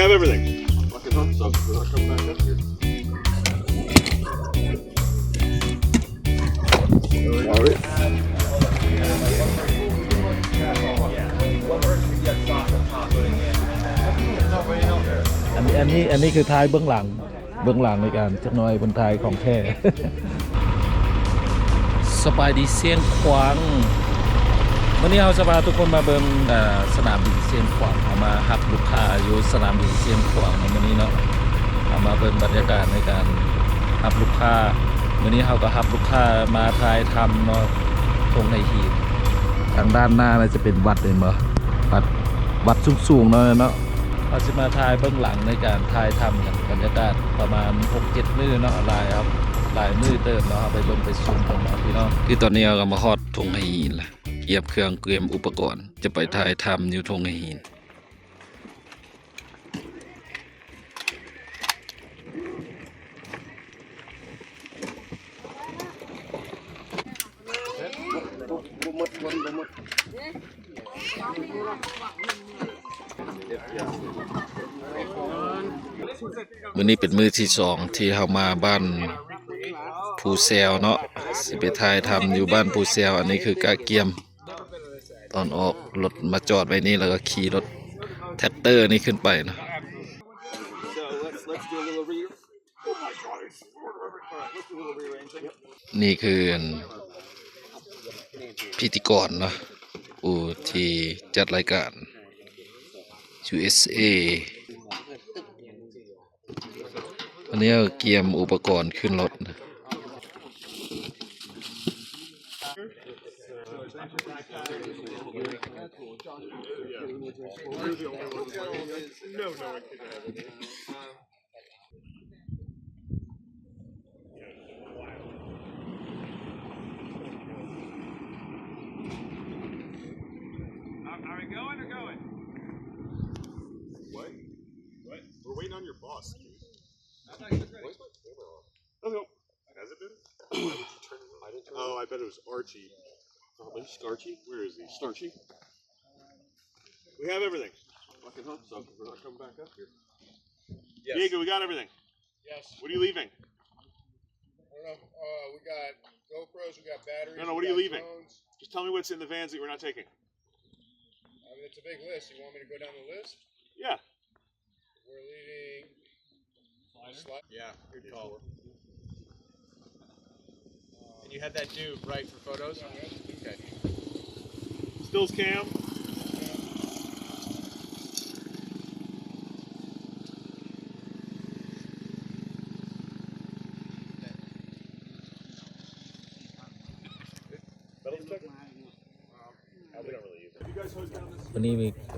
Have everything. Fucking hope so. We're not coming back up here. All right. ອັນນີ້ ອັນນີ້ ອັນນີ້ຄືຖ່າຍເບື້ອງຫຼັງ ເບື້ອງຫຼັງໃນການ ຈັກໜ້ອຍເພິ່ນຖ່າຍຂອງແທ້. ສະບາຍດີຊຽງຂວາງ ມື້ນີ້ເຮົາຈະພາທຸກຄົນມາເບິ່ງ ເອີ ສະໜາມບິນຊຽງຂວາງ. ເຮົາມາຮັບລູກຄ້າຢູ່ສະໜາມບິນຊຽງຂວາງເນາະ ມື້ນີ້ເນາະ. ເຮົາມາເບິ່ງບັນຍາກາດໃນການຮັບລູກຄ້າ. ມື້ນີ້ເຮົາກໍຮັບລູກຄ້າມາຖ່າຍທຳເນາະ ທົ່ງໄຫຫີນ. ທາງດ້ານໜ້າໜ້າຈະເປັນວັດ ເຫັນບໍ່? ວັດ ວັດສູງໆເນາະ ເນາະ. ເຮົາຊິມາຖ່າຍເບື້ອງຫຼັງໃນການຖ່າຍທຳກັນ ບັນຍາກາດປະມານຫົກເຈັດມື້ເນາະ ຫຼາຍ ຫຼາຍມື້ເຕີບເນາະ. ເຮົາໄປເບິ່ງໄປຊົມກັນເນາະພີ່ນ້ອງ. ຄືຕອນນີ້ເຮົາກໍມາຮອດທົ່ງໄຫຫີນລະ ກຽມເຄື່ອງກຽມອຸປະກອນ ຈະໄປຖ່າຍທຳຢູ່ທົ່ງໄຫຫີນ. ມື້ນີ້ເປັນມື້ທີສອງທີ່ເຮົາມາບ້ານພູແຊວເນາະ ຊິໄປຖ່າຍທຳຢູ່ບ້ານພູແຊວ. ອັນນີ້ຄືກະກຽມ ຕອນອອກລົດມາຈອດໄວ້ນີ້ ແລ້ວກໍຂີ່ລົດແທັກເຕີນີ້ຂຶ້ນໄປເນາະ. ນີ້ຄື ອັນ ພິທີກອນເນາະ ຜູ້ທີ່ຈັດລາຍການ ຢູເອສເອ. ອັນນີ້ກຽມອຸປະກອນຂຶ້ນລົດ. Are we going or going? What? What? We're waiting on your boss, dude. Where's my camera on? Let's go. Has it been? Why would you turn it on? I didn't turn it on. Oh, I bet it was Archie. Oh, maybe Scarchy? Where is he? Starchy? We have everything. Fucking hope so, 'cause we're not coming back up here. Yes. Diego, we got everything. Yes. What are you leaving? I don't know. Uh, we got GoPros, we got batteries. No, no, what are you leaving? Just tell me what's in the vans that we're not taking. I mean, it's a big list. You want me to go down the list? Yeah. We're leaving. Slider? Sli- Yeah, good call. And you had that dude, right, for photos? Okay. Stills cam. Pedals check. ມື້ນີ້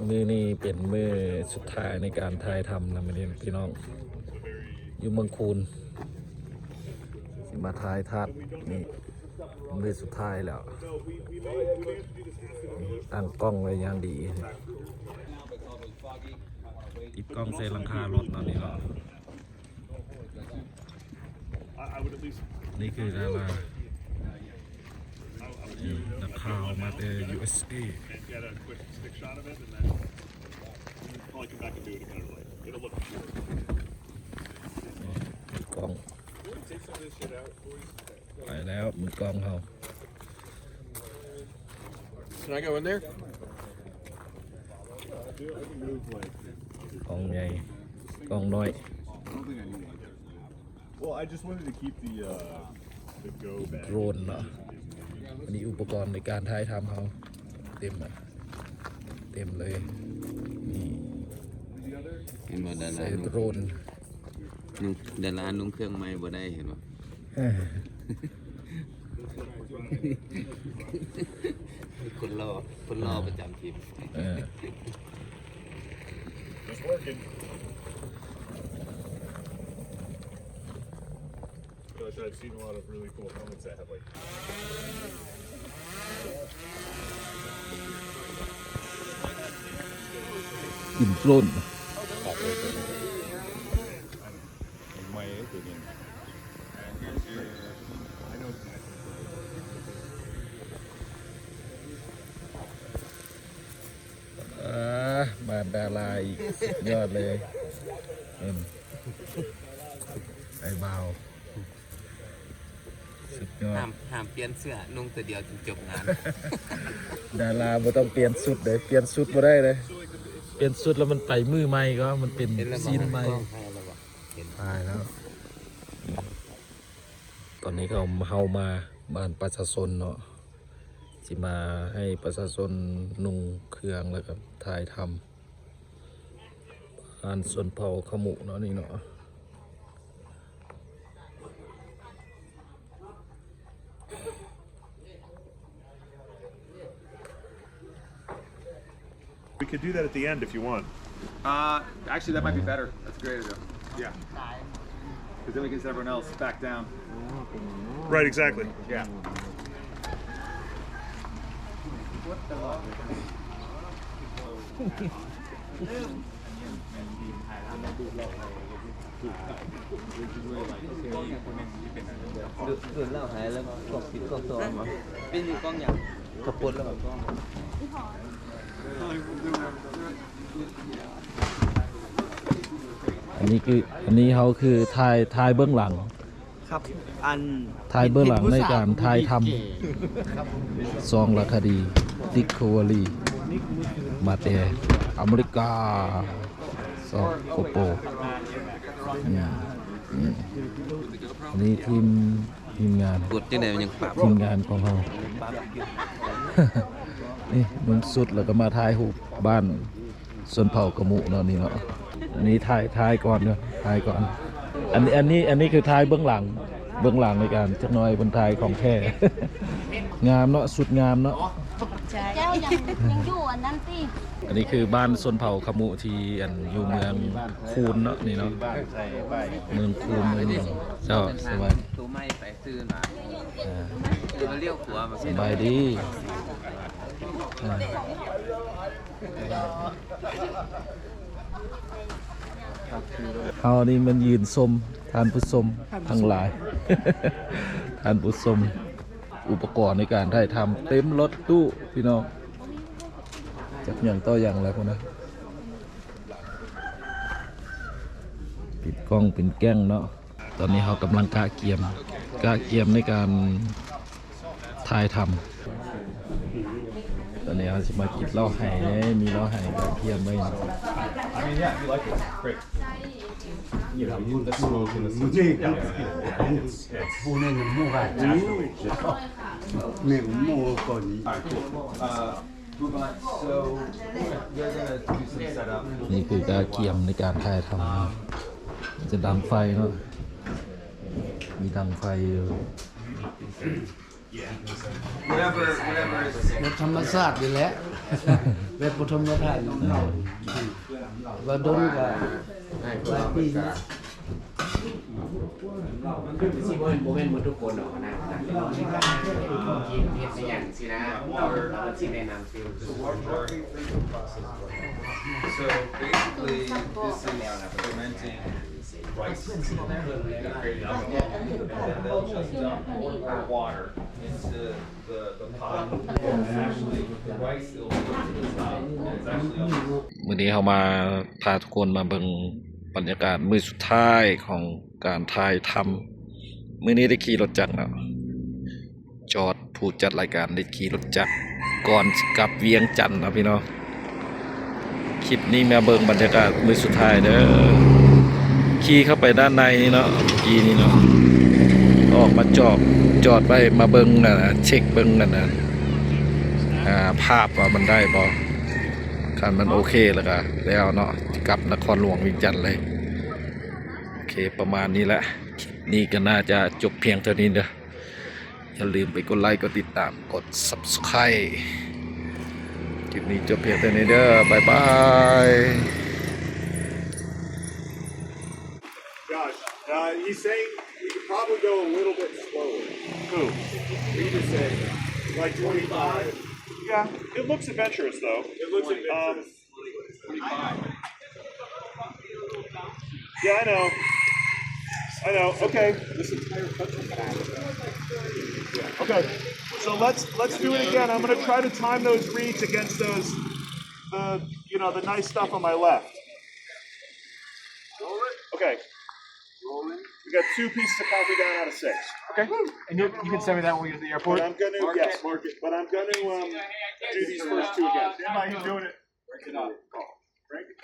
ມື້ນີ້ເປັນມື້ສຸດທ້າຍໃນການຖ່າຍທຳນະ ມື້ນີ້ພີ່ນ້ອງ ຢູ່ເມືອງຄູນ ຊິມາຖ່າຍທາດນີ້ ມື້ສຸດທ້າຍແລ້ວ ຕັ້ງກ້ອງໄວ້ຢ່າງດີ ຕິດກ້ອງໃສ່ຫຼັງຄາລົດເນາະ ນີ້ເນາະ. ນີ້ຄືດາລາ ນີ້ນັກຂ່າວມາແຕ່ ຢູເອສເອ ກອງ ໄປແລ້ວ ມືກ້ອງເຮົາ. Can I go in there? ກ້ອງໃຫຍ່ ກ້ອງນ້ອຍ. Well, I just wanted to keep the, uh, the go bag. ໂດຣນເນາະ ອັນນີ້ອຸປະກອນໃນການຖ່າຍທຳເຮົາ ເຕັມ ເຕັມເລີຍ ນີ້ ເຫັນບໍ່ ດາລາ ໃສ່ໂດຣນ ນຸ່ງ ດາລານຸ່ງເຄື່ອງໃໝ່ບໍ່ໄດ້ ເຫັນບໍ່? ຄົນຫຼໍ່ ຄົນຫຼໍ່ປະຈຳທີມ ເອີ It's working. Feel like I've seen a lot of really cool helmets that have, like, ບິນໂດຣນ ໃໝ່ເດ້ໂຕນີ້ ອ່າ ບ້ານດາລາອີກ ສຸດຍອດເລີຍ. ເອີ ໄອ້ບ່າວ ສຸດຍອດ. ຫ້າມ ຫ້າມປ່ຽນເສື້ອ ນຸ່ງຕົວດຽວຈົນຈົບງານ. ດາລາບໍ່ຕ້ອງປ່ຽນຊຸດເດ້ ປ່ຽນຊຸດບໍ່ໄດ້ເດ້ ປ່ຽນຊຸດແລ້ວມັນໄປມື້ໃໝ່ກໍ ມັນເປັນ ເຫັນແລ້ວ ຊີນໃໝ່ ເຫັນ ຕາຍແລ້ວ. ຕອນນີ້ເຮົາ ເຮົາມາບ້ານປະຊາຊົນເນາະ ຊິມາໃຫ້ປະຊາຊົນນຸ່ງເຄື່ອງ ແລ້ວກໍຖ່າຍທຳ ບ້ານຊົນເຜົ່າຂະມຸເນາະ ນີ້ເນາະ. We could do that at the end if you want. Uh, actually, that might be better. That's a great idea. Yeah. 'Cause then we can send everyone else back down. Right, exactly. Yeah. ອັນນີ້ຄື ອັນນີ້ເຮົາຄືຖ່າຍ ຖ່າຍເບື້ອງຫຼັງ ຄັບ ອັນ ຖ່າຍເບື້ອງຫຼັງໃນການຖ່າຍທຳ ສອງລະຄະດີ Discovery ມາແຕ່ອາເມລິກາ ສປປ ອືມ ອືມ ອັນນີ້ທີມ ທີມງານ ກົດຈັ່ງໃດມັນຍັງປັບ ທີມງານຂອງເຮົາ ນີ້ນຸ່ງຊຸດ ແລ້ວກໍມາຖ່າຍຮູບບ້ານ ຊົນເຜົ່າຂະມຸເນາະ ນີ້ເນາະ. ອັນນີ້ຖ່າຍ ຖ່າຍກ່ອນເນາະ ຖ່າຍກ່ອນ. ອັນ ອັນນີ້ ອັນນີ້ຄືຖ່າຍເບື້ອງຫຼັງ ເບື້ອງຫຼັງໃນການ ຈັກໜ້ອຍເພິ່ນຖ່າຍຂອງແທ້. ງາມເນາະ ຊຸດງາມເນາະ. ເຈົ້າຍັງ ຍັງຢູ່ອັນນັ້ນຕິ. ອັນນີ້ຄືບ້ານຊົນເຜົ່າຂະມຸທີ່ ອັນ ຢູ່ເມືອງຄູນເນາະ ນີ້ເນາະ ເມືອງຄູນ ເມືອງຫຍັງ. ເຈົ້າ ສະບາຍ ໂຕໃໝ່ໄປ ຕື່ນມາ ອ່າ ສະບາຍດີ ອ່າ ເຮົານີ້ມັນຢືນຊົມ ທ່ານຜູ້ຊົມທັງຫຼາຍ ທ່ານຜູ້ຊົມ ອຸປະກອນໃນການຖ່າຍທຳເຕັມລົດຕູ້ພີ່ນ້ອງ ຈັກຫຍັງຕໍ່ຫຍັງແລ້ວພຸ້ນນະ ປິດກ້ອງເປັນແກ້ງເນາະ. ຕອນນີ້ເຮົາກຳລັງກະກຽມ ກະກຽມໃນການຖ່າຍທຳ. ຕອນນີ້ເຮົາຊິມາກິນເຫຼົ້າໄຮ່ເດ້ ມີເຫຼົ້າໄຮ່ກະກຽມໄວ້. I mean, yeah, if you like it, great. You know, you, this is what I was gonna say. Yeah, it's, it's, it's actually just, all right, cool. Uh, ນີ້ຄືກະກຽມໃນການຖ່າຍທຳ ຈະດັງໄຟເນາະ ມີດັງໄຟຢູ່ whatever, whatever is ແບບທຳມະຊາດນີ້ແຫຼະ ແບບບໍ່ທຳມະຊາດ ວ່າດົນກະຫຼາຍປີແລ້ວ. ຄືຊິບໍ່ແມ່ນ ບໍ່ແມ່ນໝົດທຸກຄົນດອກນະ ນັກເຮັດ ເຮັດອີ່ຫຍັງຊີ້ນະ ເຮົາ ເຮົາຊິແນະນຳ So basically, this is fermenting rice seed, and then they'll just dump more and more water into the, the pot. And actually, the rice will float to the top, and it's actually almost ມື້ນີ້ເຮົາມາພາທຸກຄົນມາເບິ່ງບັນຍາກາດມື້ສຸດທ້າຍຂອງການຖ່າຍທຳ. ມື້ນີ້ໄດ້ຂີ່ລົດຈັກເນາະ ຈອດ ຜູ້ຈັດລາຍການໄດ້ຂີ່ລົດຈັກກ່ອນຊິກັບວຽງຈັນເນາະພີ່ນ້ອງ. ຄລິບນີ້ມາເບິ່ງບັນຍາກາດມື້ສຸດທ້າຍເດີ ຂີ່ເຂົ້າໄປດ້ານໃນນີ້ເນາະ ກີ້ນີ້ເນາະ ອອກມາຈອດ ຈອດໄວ້ ມາເບິ່ງ ອັນ ເຊັກເບິ່ງ ອັນ ອັນ ອ່າ ພາບວ່າມັນໄດ້ບໍ່ ຄັນມັນໂອເຄແລ້ວກະແລ້ວເນາະ ກັບນະຄອນຫຼວງວຽງຈັນເລີຍ. ໂອເຄ ປະມານນີ້ແຫຼະ ຄລິບນີ້ກະໜ້າຈະຈົບພຽງເທົ່ານີ້ເດີ. ຢ່າລືມໄປກົດໄລ ກົດຕິດຕາມ ກົດ Subscribe. ຄລິບນີ້ຈົບພຽງເທົ່ານີ້ເດີ ບາຍບາຍ. Josh, uh, he's saying we could probably go a little bit slower. Who? He just said, like, twenty-five. Yeah, it looks adventurous, though. It looks adventurous. Um, Yeah, I know. I know. Okay. This entire country. Okay. So let's, let's do it again. I'm gonna try to time those reeds against those, the, you know, the nice stuff on my left. Okay. We got two pieces of coffee down out of six. Okay. And you, you can send me that when we get to the airport. But I'm gonna, yes, mark it. But I'm gonna, um, do these first two again. Stand by, he's doing it. Break it up. Break it.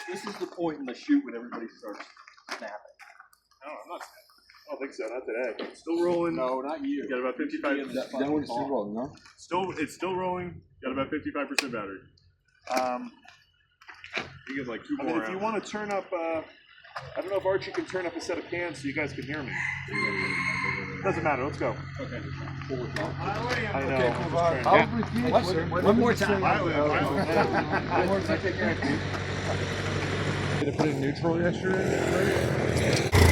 This is the point in the shoot when everybody starts snapping. No, I'm not snapping. I don't think so. Not today. It's still rolling. No, not you. You got about fifty-five. That, that one's still rolling, no? Still, it's still rolling. Got about fifty-five percent battery. Um, you get, like, two more. I mean, if you wanna turn up, uh, I don't know if Archie can turn up a set of cans so you guys can hear me. Doesn't matter. Let's go. Okay. I know. Okay, cool, I'm just trying to I'll repeat. One more time. Violent, violent. One more time. Did I put in neutral yesterday?